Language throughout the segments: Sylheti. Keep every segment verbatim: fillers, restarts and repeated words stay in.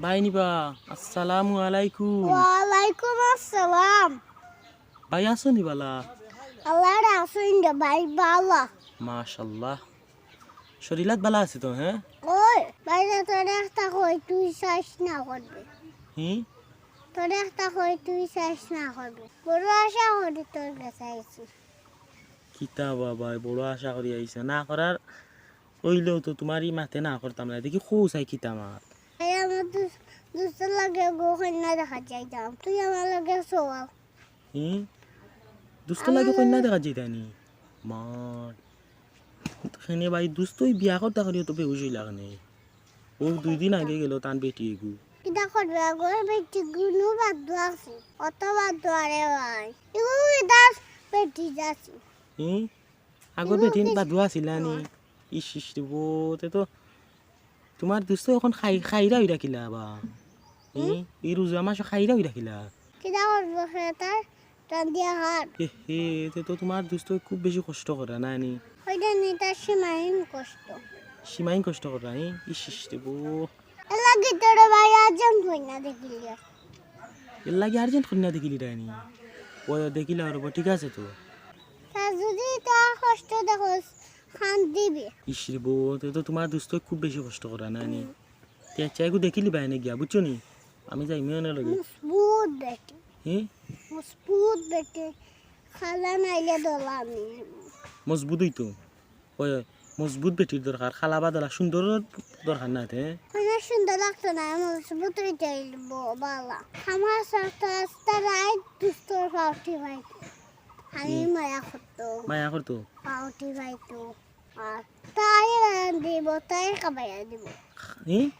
ভাই নিবা, আসসালামু আলাইকুম। ওয়ালাইকুম আসসালাম। ভাই আছো নি বালা? আল্লাহ রাখছইন রে ভাই, বালা। মাশাআল্লাহ। শরীলাত বালা আছে তো, হ্যাঁ? ওই, ভাই রে, তোরে একটা কই, তুই চাইস না করবে। হি? তোরে একটা কই, তুই চাইস না করবে। বড় আশা করি তোর কাছে আইছি। কিতা বাবা, বড় আশা করি আইছে। না করার অইলেও তো তুমার ই মাতে না করতাম না। দেখি কও চাই কিতা মাত। এই আমার দুস-, দুস্তর লগে গো কইন্যা দেখাত যাইতাম। তুই আমার লগে চল। হি? দুস্তর লগে কইন্যা দেখাত যাইতায় নি? মাই। তো কেনে ভাই, দুস্ত অউ বিয়া করতা করিও তো বেহুশ অইলা কেনে? অউ দুই দিন আগে গেল তান বেটি এগু। কিতা করবে, আগর বেটি গুনু বাদ দেওয়া আছে। অত বাদ দেওয়া রে ভাই। এগু ইদার বেটি যাচ্ছে। হি? আগর বেটি বাদ দেওয়া আছিল না নি? ইশ, ইশ রে বো, তে তো তুমার দুস্ত অখন খাই-, খাইরা অইরা কিলা বা? হি? ই রোজা মাসো খাইরা অইরা কিলা? কিতা করবো, হে তার রান্দিয়া খার। এ হে, তে তো তুমার দুস্ত খুব বেশি কষ্ট করা না নি? অইটা নি, তার সীমাহীন কষ্ট। সীমাহীন কষ্ট করা, হি? ইশ, ইশ রে বো। এর লাগি তোরে ভাই urgent কইন্যা দেখিলি। এর লাগি urgent কইন্যা দেখিলি রে নি? ও দেখিলা রে বো, ঠিক আছে তো। তা যদি তার কষ্ট দেখোস, খান দিবি। ইশ রে বো, তে তো তুমার দুস্ত খুব বেশি কষ্ট করা না নি? তে আচ্ছা, এগু দেখিলিবা এনে গিয়া, বুঝছো নি? আমি যাইমু অনে লগে। মজবুত বেটি। হি? মজবুত বেটি। খালা নাইলে দলা নি। মজবুত অইতো। ওই, ওই, মজবুত বেটির দরকার, খালা বা দলা সুন্দর দরকার না তে। মানে সুন্দর লাগতো না, মজবুত অইতে অইবো, বালা। আমার সাথে আস্তা রাইত দুস্তর পাউটি পাইতো। আমি হুম। মায়া করতো। মায়া করতো? পাউটি পাইতো। আর তাই রান্দিবো, তাই খাবাইয়া দিবো। হি?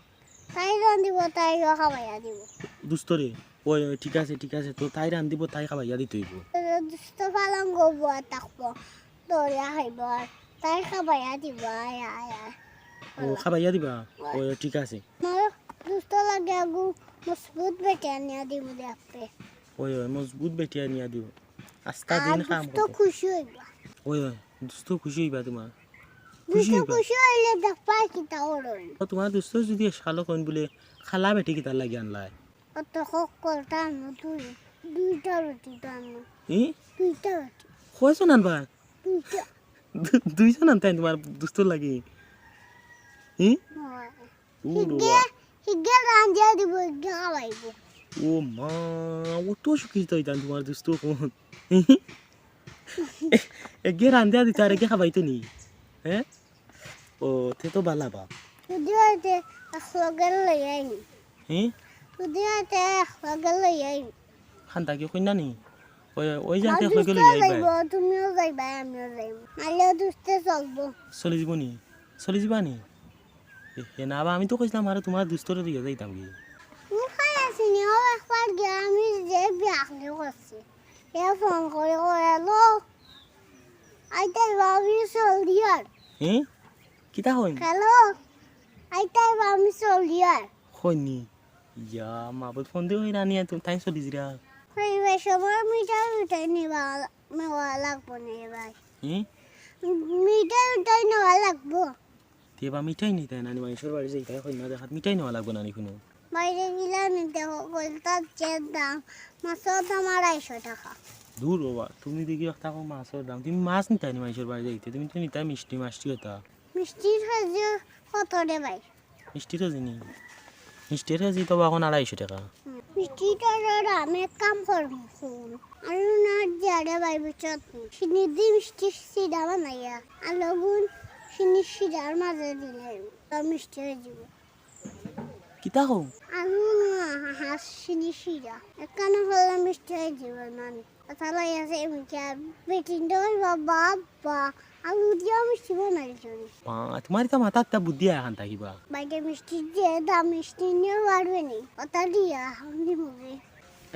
তাই রান্দিবো, তাই খাবাইয়া দিবো। দুস্তরে? ওই, ওই, ঠিক আছে, ঠিক আছে। তো তাই রান্দিবো, তাই খাবাইয়া দিতে অইবো। দুস্ত পালঙ্গ বওয়া থাকবো, দরিয়া খাইবো আর তাই খাবাইয়া দিবো, আয়, আয়, আয়। ও, খাবাইয়া দিবা? ওই। ওই, ওই, ঠিক আছে। আমার দুস্ত লাগে আগু মজবুত বেটি আনিয়া দিবো দে আপে। ওই, ওই, মজবুত বেটি আনিয়া দিবো। আস্তা আর দিন কাম দুস্ত করবো। খুশি অইবা। ওই, ওই, দুস্ত খুশি অইবা তুমার। খুশি দুস্ত অইবা। খুশি অইলে দেখবায় কিতা করইন। ও, তুমার দুস্ত যদি এসালো কইন বুলে, খালা বেটি কিতার লাগি আনলায়? অত হক করতাম না তুই। দুইটা রুটি টানো। ই? দুইটা রুটি। কয়জন আনবা? দুইটা। দু-, দুইজন আনতায় তুমার দুস্তর লাগি? ই? হয়। ও হিগে, বাবা। হিগে রান্দিয়া দিবো, হিগে খাওয়াইবো। ও মা, অত শিক্ষিত অইতাম তুমার দুস্ত অখন। এগে রান্দিয়া দিতা আর এগে খাবাইতো নি? হ্যাঁ? ও, তে তো বালা বা। যদি অইতে এক লগে লই আইনি। হ্যাঁ? যদি অইতে এক লগে লই আইনি। খান্তা কি কইনা নি? ওই, ওই যাতে এক লগে লই আইবা। যাইবো, তুমিও যাইবা, আমিও যাইবো। নাইলে দুস্তে চলবো। চলি যিবো নি? চলি যিবা নি? এ, এ না বা, আমি তো কইছিলাম আরে তুমার দুস্তরে দিয়া যাইতাম কি? মুখাই আছি নি, ও একবার গিয়া আমি যে বিয়াখলি করছি। এ ফোন করে কয়, "হ্যালো, আইতাই বা আমি চলদিয়ার।" হে? কিতা কইন? "হ্যালো, আইতাই বা আমি চলদিয়ার।" কইনি? ইয়া, মাবুদ ফোন দি কইরা নি, তুমি তাই চলি যিরা। এই ভাই, সবার মিঠাই মিঠাই নিবা, নেওয়া লাগবো নি ভাই। হে? মিঠাই মিঠাই নেওয়া লাগবো। তে বা মিঠাই নিতায় না নি, মাইনষর বাড়ি যাইতায়, কইনা দেখাত মিঠাই নেওয়া লাগবো না নি কুনু? বাইরে গিলা নিতে হকলতার যে দাম, মাছর দাম আড়াইশো টেকা। দূর বাবা, তুমি দেখি একটা কম মাছর দাম, তুমি মাছ নিতায় নি মাইনষর বাড়ি যাইতে, তুমি তো নিতায় মিষ্টি মাষ্টি অতা। মিষ্টির কেজি কত রে ভাই? মিষ্টির কেজি নি? মিষ্টির কেজি তো অখন আড়াইশো টেকা। মিষ্টিটার দাম এক কাম করমু, হুন। আলু না দিয়া রে ভাই, বুঝছত নি? চিনি দি মিষ্টির সিরা বানাইয়া, আলু গুন চিনির সিরার মাঝে দিলে তো মিষ্টি অই যিবো। কিতা কও? আলু না, হাঁস চিনির সিরা। একখানো করলে মিষ্টি অই যিবো না নি? কথা লই আছে এমনি কি আর বেটিন দই বাবা, বাবা, আলু দিয়া মিষ্টি বানাইছো নি? মা, তুমার ইতা মাথাত তা বুদ্ধি আয় কান থাকিবা। বাইরে মিষ্টি যে দাম, মিষ্টি নিয়ে পারবে নি? কথা দিয়া, আমি মুখে।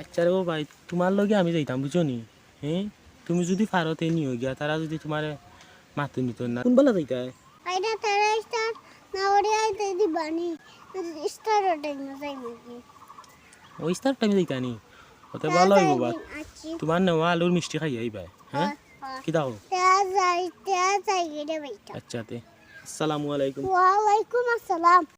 আচ্ছা রে ও ভাই, তুমার লগে আমি যাইতাম, বুঝছো নি? হে? তুমি যদি পারো তে নিও গিয়া, তারা যদি তুমারে মাতো নিতো না। কুন বালা যাইতায়? আইনা তারা ইস্তার না ওরে আইতে দিবানি। ইস্তার টাইমে যাই নাকি? ও ইস্তার টাইমে যাইতানি? ওতে ভালা অইবো বা। আচ্ছা। তুমার নেওয়া আলুর মিষ্টি খাইয়া আইবায়, হে? হ্যাঁ, হ্যাঁ। কিতা কও? তে যাই, তে যাই রে বেটা। আচ্ছা তে। আসসালামু আলাইকুম। ওয়ালাইকুম আসসালাম।